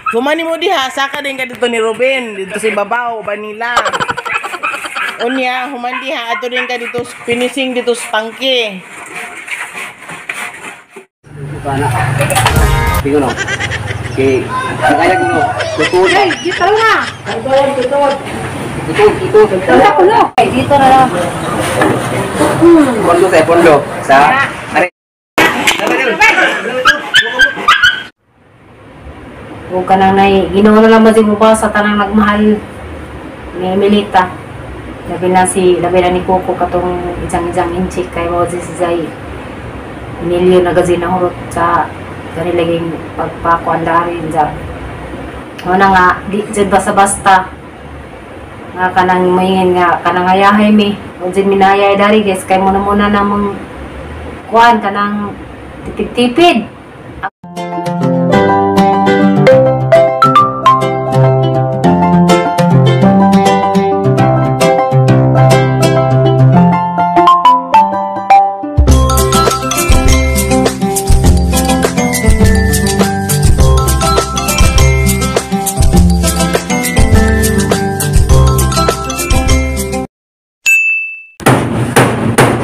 Kumani mo diha, saka din ka dito ni Ruben, dito si Babaw, Banila. Unya, human diha, ato din ka dito, finishing dito sa tangke. Tingnan no. Okay. Kaya ko no. Tutod. Ay, dito na. Tutod, tutod. Kulo. Ay, dito na lang. Pondo sa pondo. Sa are. O kanang nay Ginoo na lang ba mo ba sa tanang nagmahal ni Emilita. Labi na si labi na ni Coco katong isang-isang inchik kay mo si Zay. Emilio nagazin na hurot sa kanilaging pagpakuan dari sa. Una nga di jud basta-basta nga kanang maingin nga kanang ayahay mi. O jud minayay dari guys kay muna-muna namong kuan kanang tipid-tipid.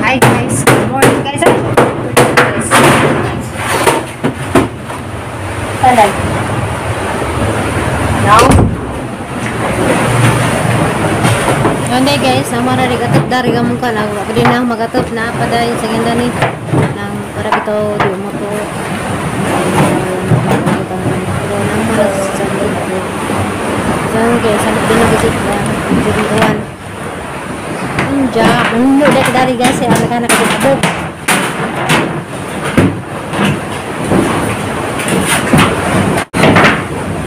Hi guys, good morning guys. Guys. Tanan. Now. Yun guys, sama na rigatop dari gamong ka na. Pwede na magatop na padayon sa ganda ni nang para bitaw di mo to. Pero nang mara sa dito. So guys, sa din na visit na dito. Unja, uno dek dari guys, ya anak-anak kabuk.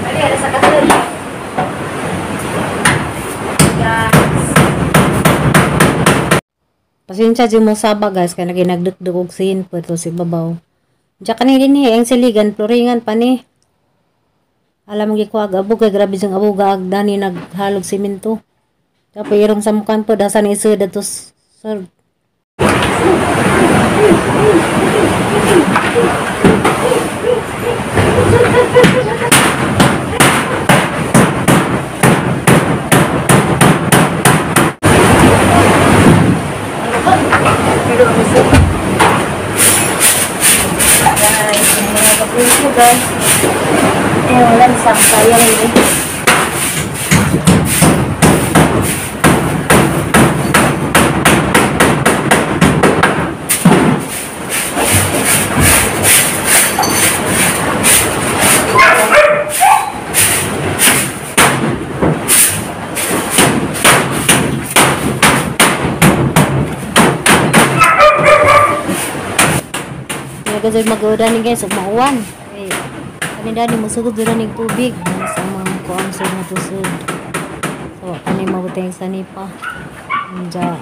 Bali ada sa katul. Guys. Pasensya jud mo saba guys kay lagi nagdukduk og sin pweto si babaw. Unja kani dinhi ang siligan floringan pa ni. Alam mo gikuag abog kay grabe jung abog ag dani naghalog simento. Tapos irong sa mukhaan po, dasan iso dato sir. Guys, mga kapulso guys. Eh, walang saksayan eh. Kasi mag-udan ni guys, mauwan. Eh, kanina ni musugod dira ning tubig sa mga kuang sa mga tusod. So, kani mabuteng sa nipa. Unja.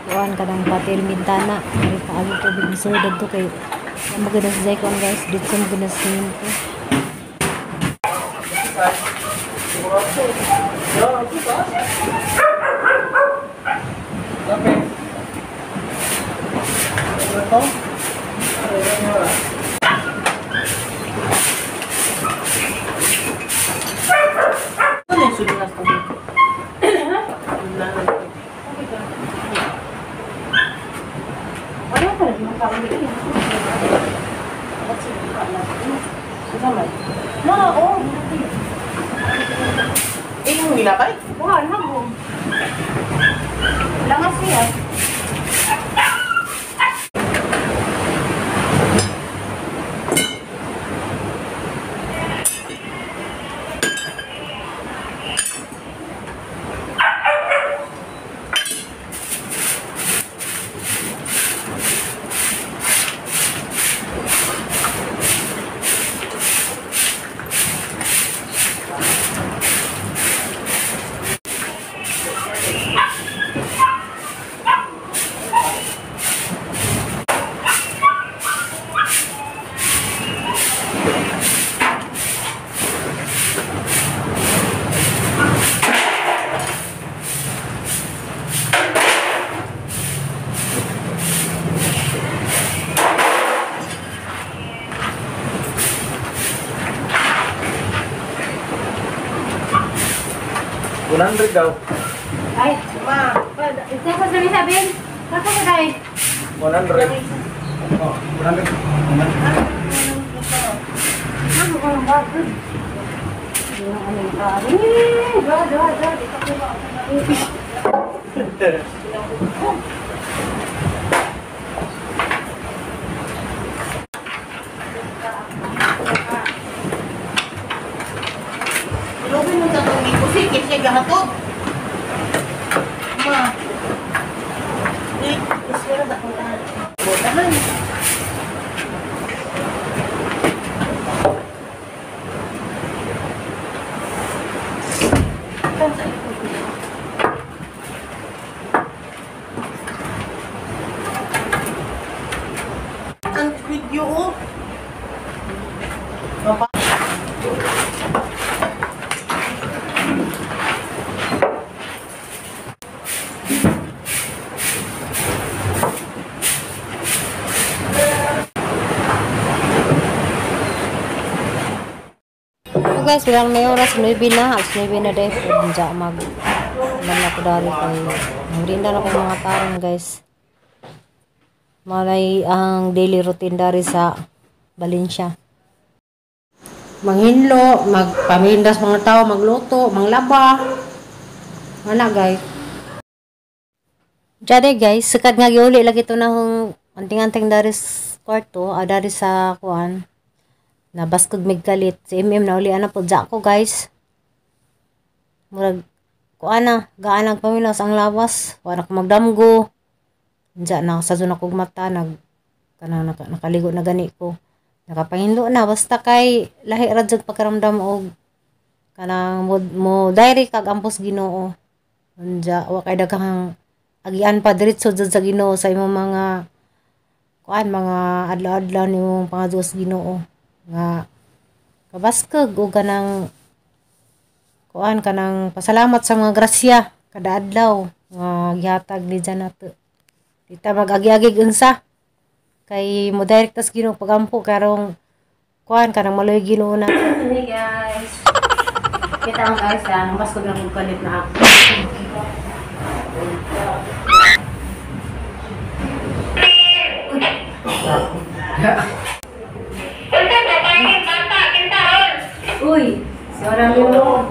Kuan kadang patil bintana, ari paagi tubig musugod dadto kay maganda sa kuan guys, dito maganda sa simento. Eh, yung nilapay? Wala, hagong. Wala nga siya. 100 daw. Ay, ma. Ito sa sabi sabi. Kako sa dai. 100. Oh, 100. Ano ko ang bago? Ano ka? Eh, do do do. Dito ko ba? Ilugin mo sa itong ikusi, kasi gahatod. Ma. Eh, iswera ba kung tahan? Botahan. Ang video, oh. So guys, bilang na oras, 9 na. Alas 9 na dahil. Diyan mag man ako dari kay merinda na ko mga tarong guys. Malay ang daily routine dari sa Valencia. Manghinlo, magpamindas mga tao, magluto, manglaba. Wala guys. Diyan guys, sikat nga giuli lagi to na hong anting-anting dari sa kwarto, dari sa kuan. Nabaskog mig kalit si MM na uli ana po dya ko guys. Murag kuan na gaan ang paminaw ang lawas, wala ko magdamgo. Dya na sa zona kog mata nag kanang nakaligo na gani ko. Nakapahinlo na basta kay lahi ra jud pagkaramdam og kanang mo diary kag ampos Ginoo. Unja wa kay daghang agian pa diretso jud sa Ginoo sa imong mga kuan mga adlaw-adlaw nimong pangadto sa Ginoo. Nga kabaskog og kanang kuan kanang pasalamat sa mga grasya kada adlaw nga gihatag ni dyan nato. Di ta mag-agi-agig unsa kay mo direct tas Ginoo pagampo karong kuan kanang maloy Ginoo na. Hey guys. Kita ang guys ang baskog na kog kalit na ako. Uy, sorry mo.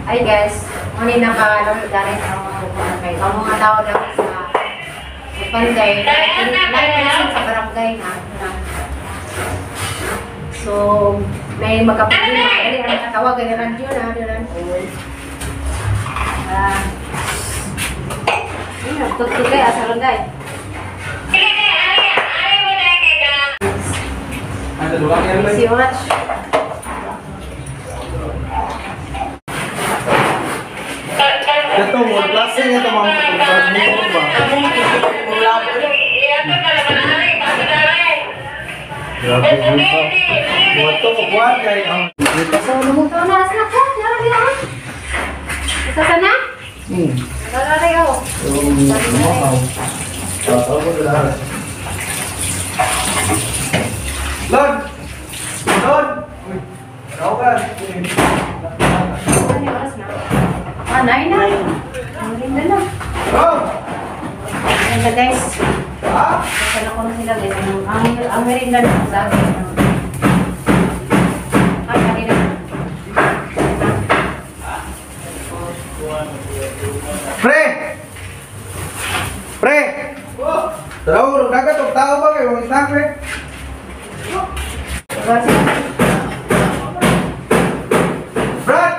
Ay guys, muna na ka lang dahil ang mga kay ang mga tao lang sa barangay, sa barangay na. So, may magkaproblema, dali ang katawag ang radyo na, dali. Ah. Ay, nagtugtog kay asa barangay. See you much. Ito mo klase nga ito mga ba? Grabe pa. Mo kuan kay ang sa mo. Ito na sa ko, nara na. Isa sana? Nara na yo. Lord! Lord! Uy, ka. Ano oras na? Ah, 9 na. Merinda na. Oh! Merinda guys. Ah? Sana ko na sila guys. Ang merinda na sa akin. Ay, kanina. Pre! Pre! Taraw, dagat og tao ba kay mga snack pre? Brad!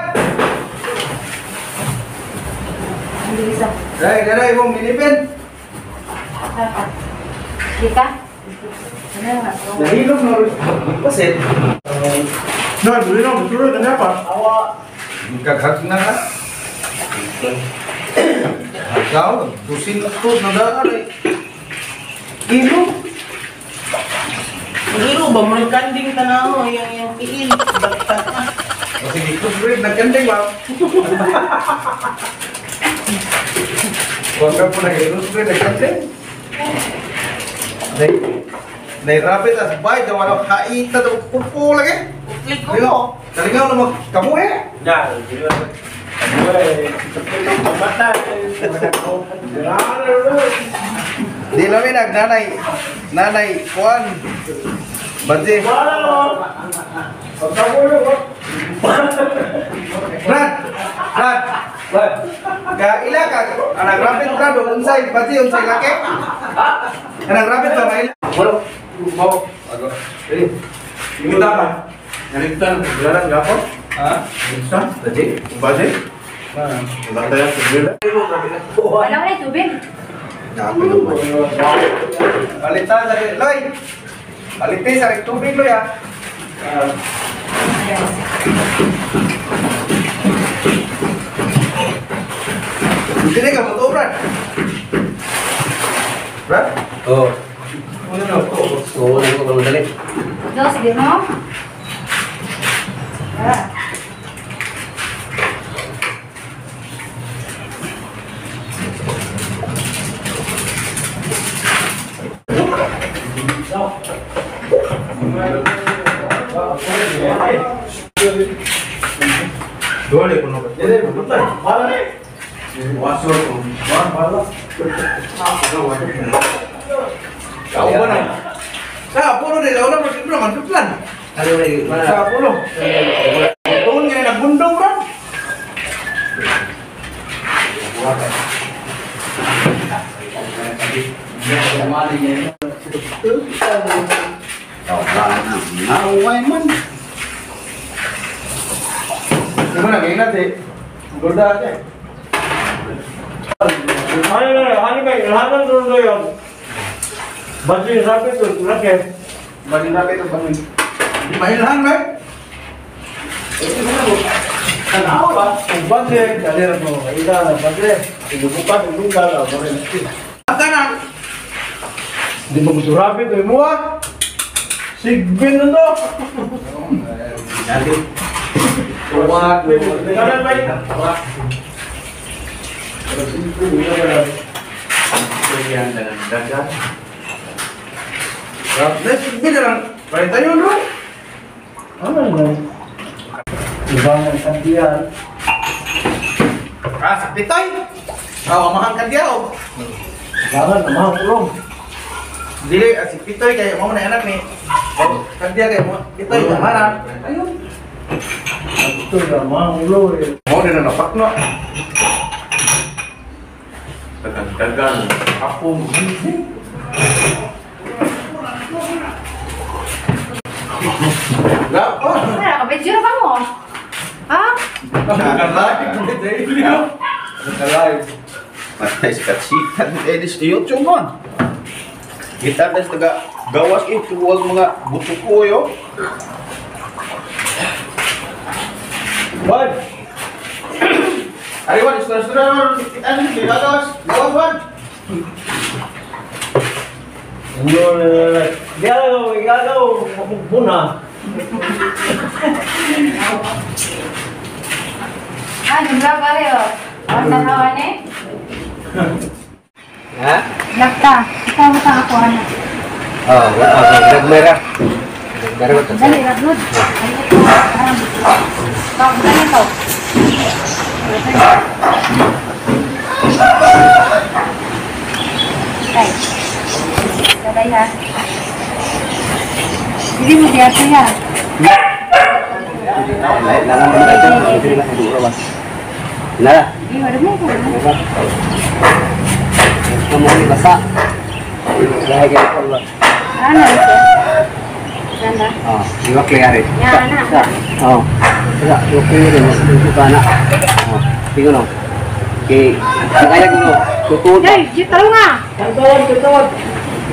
Dai, dai, mong minipin. Dika? Nahilom na rin. Pasit. No, dili na, buturo na pa. Awa. Kaghag na ka. Ikaw, dusin na to, nadaan eh. Kilo. Hilo ba? Murag kanding tanaw, yung tiil. Bagtas na. O sige, kusbrid, nagkanding ba? Huwag ka po nag-kusbrid, nagkanding. Nay rapid as bay, daw walang kaita, daw pupo lagi. Klik ko. Kalingaw na magkamuhe. Ya, dili na. Di lami nag nanay nanay kuan. Badje. Brad. Brad. Ka ila ka anak rapid brad unsay badje unsay laki? Anak rapid ba kaila? Wala. Mau. Ago. Ready. Minta pa. Nalitan gelaran gapon? Ha? Unsa? Badje. Badje? Ha. Wala tayo tubig. Wala na tubig. Palitan sa Loy. Palitin sa tubig Loy ah. Hindi ka mo Brad. Brad? Oh. Oo, ano ko dali. Dos di mo? Ah. Dole ko no. Dole ko tayo. Wala ni. Wasur ko. Wala. Kau ba na? Sa puno de launa mo siguro man plan. Ano lagi? Sa puno. Tuon nga nagbundong ron. Naway man. Di mo na ganyan natin. Gulda natin. Ano na, ano ba? Ilhanan doon yun. Badje rapid to laki. Badje rapid to bangun. Mahilhan ba? Tanaw ba? Badje dalira mo. Ida badje. Ibuka ibuka la bare. Kana. Di ba gusto rapid to mo ah? Sigbin na to. Dali. Tuwag. Kanan ba? Let's sigbin na lang. Pwede tayo no? Ano na? Ibang ang kandiyan. Ah, sapitay. Ah, amahang kandiyaw. Jangan amahang ulong. Dili, si Pitoy kay mo na anak ni. Kandiya kay mo. Pitoy amaran. Ayun. Ito na amahang ulo eh. Mo din na napakno. Dagan-dagan. Ako. Lapon. Wala ka video pa mo. Ha? Naka-live. Naka-live. Matay sa katsikan. Eh, di sa YouTube man. Kita tayo sa taga gawas eh. Tuwag mga butuko yo. One. Ari wan, istura-istura. Ano, gawas. Gawas wan. Galaw, galaw, mapupuna. Ah, jumlah kayo. Ang tanawan eh. Ha? Lakta. Ikaw mo ako ano. Oh, nagmera. Nagmera ko. Dali, raglod. Ay, ito. Parang. Dali ito. Ay. Sabay ha. Hindi mo diya siya. Nala. Hindi, wala mo. Kamu ni basa. Dahil kaya ko. Ano ito? Ganda. Oh, di ba clear eh? Yan, na. Oh. Wala, okay rin. Ito na. Oh, tingnan mo. Okay. Kaya ko no. Tutud. Hey, di talo nga. Tutud, tutud.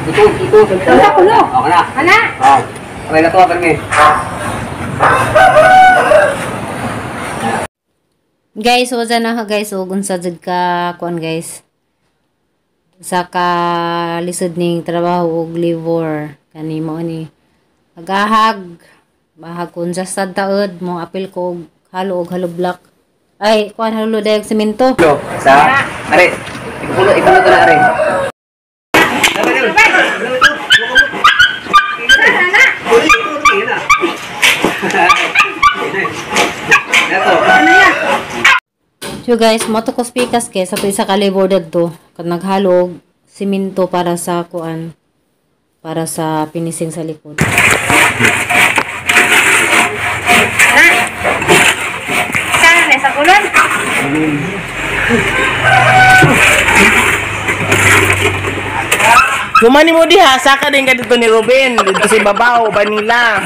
Tutud, tutud. Tutud kuno. Oh, na. Ana. Oh. Okay na to, permi. Guys, so dyan na guys, so unsa jud ka kuan guys. Sa ka lisod ning trabaho og labor kani mo ni agahag bahag kun sa sad taod mo apil ko og halo og halo block. Ay, kuan halo dayog semento. Sa are, ikulo ikulo to na are. So guys, mo to ko spikas kay sa isa ka labor dadto kad naghalog simento para sa kuan, para sa finishing sa likod. Na. Saan sa kulon? Kumani mo diha, saka din ka dito ni Ruben, dito si Babaw, Banila.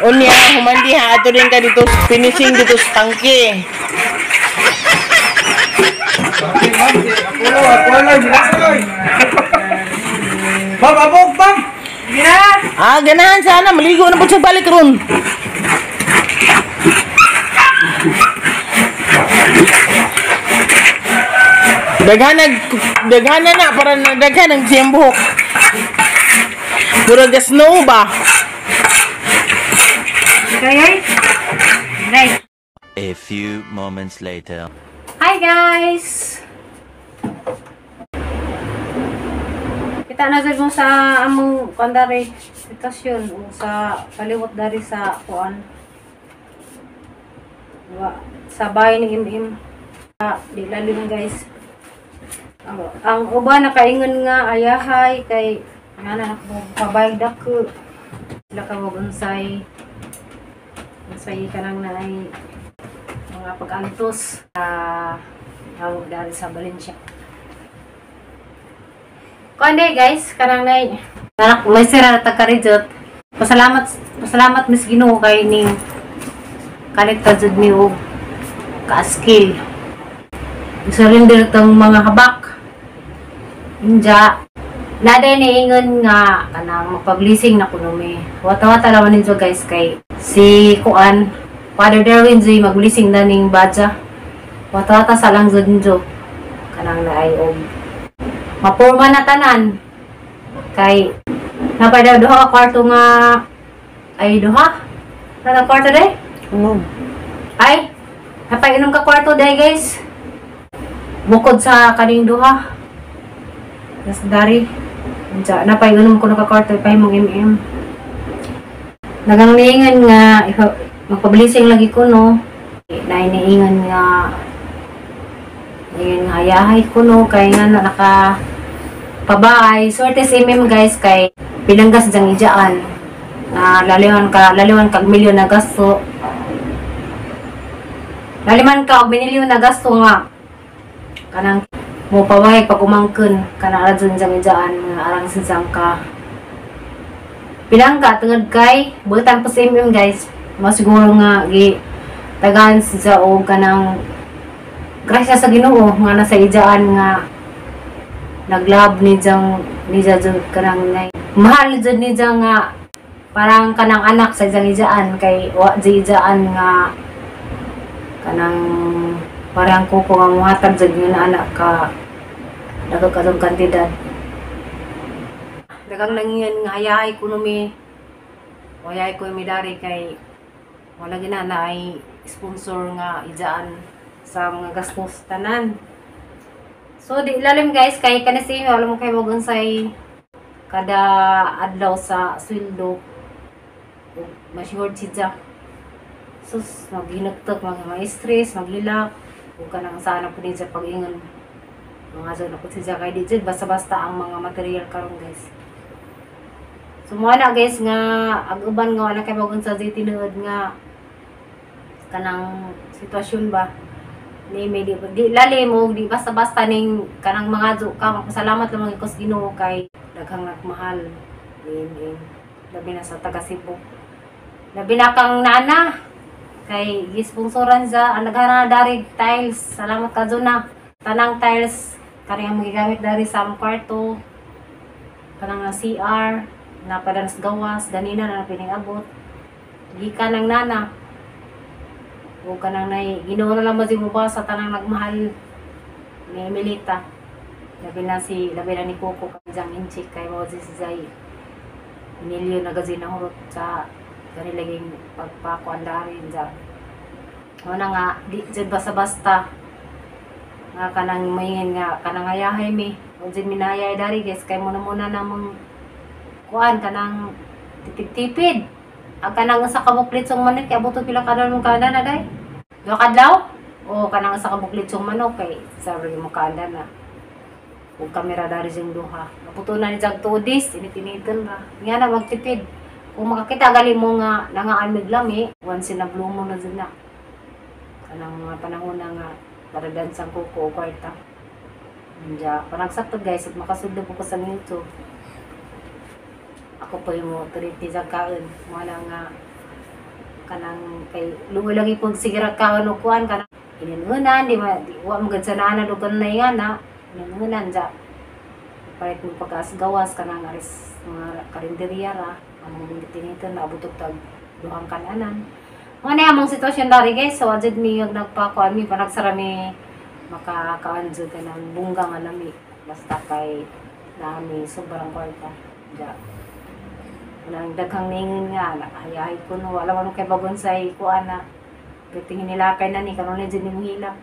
Unya, human diha, ato din ka dito, finishing dito sa tangke. Bam, abog, bam! Ah, ganahan sana, maligo na po siya balik ron. Daghana na, para nadaghan ang siyang buhok. Murag snow ba? Okay, right. A few moments later. Hi guys! Kita na mo sa among kandari sitwasyon o sa kaliwat dari sa kuan. Sa bahay ni MM. Di lalim guys. Ang uban nakaingon nga ayahay kay nga na nakapabay dako. Sila ka wag unsay kanang naay mga pag-antos dari sa Valencia. Kuan guys, kanang nay anak may sira ta karijot. Pasalamat Miss Ginoo kay ning kalit jud mi og ka-skill. Surrender tong mga habak. Inja naday niingon nga kanang magpa-blessing na kuno mi. Wata-wata laman ninyo guys kay si kuan Father Darwin jud mag-blessing na ning badja. Wata-wata sa lang jud ninyo kanang naay og mapurma na tanan kay napay daw duha ka kwarto nga ay duha na kwarto day? Unom. Ay napay inom ka kwarto day guys. Bukod sa kaning duha. Nas dari unsa napay unom ko naka kwarto pahimong MM. Nagang niingon nga magpa-blessing lagi ko no. Nainiingon nga ingon nga ayahay ko no kay nga naka pabay. Swerte sa MM guys kay pinanggas jang ijaan. Laliwan kag milyon na gasto. Laliman ka og milyon na gasto nga kanang mo paway pag umangkon kanang ara jang ijaan nga arang sinsang ka. Pinangga tungod kay butan pa sa MM guys. Masiguro nga gi tagaan sa og kanang grasya sa Ginoo nga nasa ijaan nga naglab ni jang jud kanang nay mahal jud ni jang nga parang kanang anak sa jang ijaan kay wa jud ijaan nga kanang parang kuko nga muhatag jud nga anak ka nagkadong kantidad. Dagang nangiyan nga hayahay kuno mi hayahay ko mi dari kay wala gina na ay sponsor nga ijaan sa mga gastos tanan. So di ilalim guys kay kanis inyo alam mo kay wag unsay kada adlaw sa sweldo ma-short siya. Sus maghinugtog, mag-stress, maghilak ug kanang sana pud sa pag-ingon mga jud ako siya kay di jud basta-basta ang mga material karon guys. So mo na guys nga ag uban nga wala kay wag unsa di tinuod nga kanang sitwasyon ba ni may di lalim og di basta-basta ning kanang mga jo ka magpasalamat lamang ko sa Ginoo kay daghang nagmahal ni labi na sa taga Cebu. Labi na kang nana kay gisponsoran sa ang nagana dari tiles. Salamat ka Juna. Tanang tiles kani ang gigamit dari sa among kwarto kanang na CR na padanas gawas ganina na piningabot gikan ang nana. O kanang nay Ginoo na lang mo ba sa tanang nagmahal ni Emilita. Labi na ni Coco kay Inchik kay mo si Zay. Milyon na gazi na hurot sa kani laging pagpakuan dari ja. Mo na nga di jud basta-basta nga kanang maingin nga kanang ayahay mi. O jud minayay dari guys kay muna-muna namong kuan kanang tipid-tipid. Ang kanang sa kabuklit song manit kay abuto pila kadlaw mong kada na day. Duha ka adlaw? O kanang sa kabuklit yung manok kay sabi mo kaanda na. Ug kamera dari siyang duha. Naputo na ni jag 2 days, init-initan ra. Nga na magtipid. Kung makakita gali mo nga nangaan mig lami, once in a blue moon na jud na. Kanang mga panahon na nga para dansang kuko o kwarta. Anja, panagsakto guys, at makasudlo po ko sa YouTube. Ako po yung mo treat ni sa kaon. Mga na nga kanang kay luoy lagi pag sige ra kaon og kuan kanang ininunan di ma di, wa magad sa nana og kanay nga na ininunan ja palit mo pagkas gawas kanang aris mga karinderya ra ang mga gitinitan na abot og tag duhang kananan. Mo na among sitwasyon dari guys, so adjud mi yung nagpakuan mi panagsara mi makakaon jud kanang bungga nga lami basta kay nami sobrang kwarta ja. Nang daghang ningon nga nakahayahay ko no wala man kay bagon sa kuan na perting hinilakay na ni karon na jud nimo hilak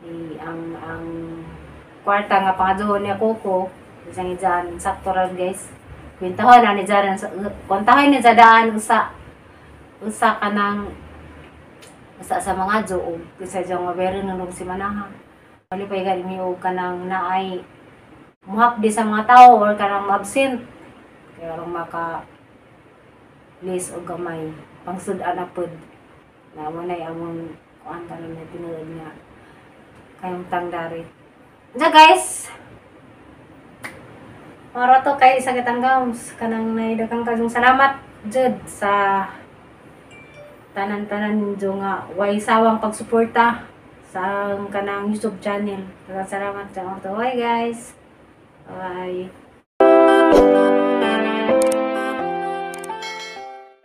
di ang kwarta nga pangaduhon niya kuko isang ijan sakto ra guys, kwentahon na ni jaran kwentahon ni jadaan usa usa kanang usa sa mga jo og isa jo nga bero nung si manaha malipay gani mi og kanang naay muhapdi sa mga tao or kanang absent kaya aron maka list og gamay pangsud-an na pod na mo na among kuan kanon na tinuod nga kayong tangdari. Diya guys, maro to kay sa kitang gams kanang naidaghang kayong salamat jud sa tanan-tanan ninyo nga way sawang pagsuporta sa kanang YouTube channel. Daghang salamat sa to. Bye guys. Bye.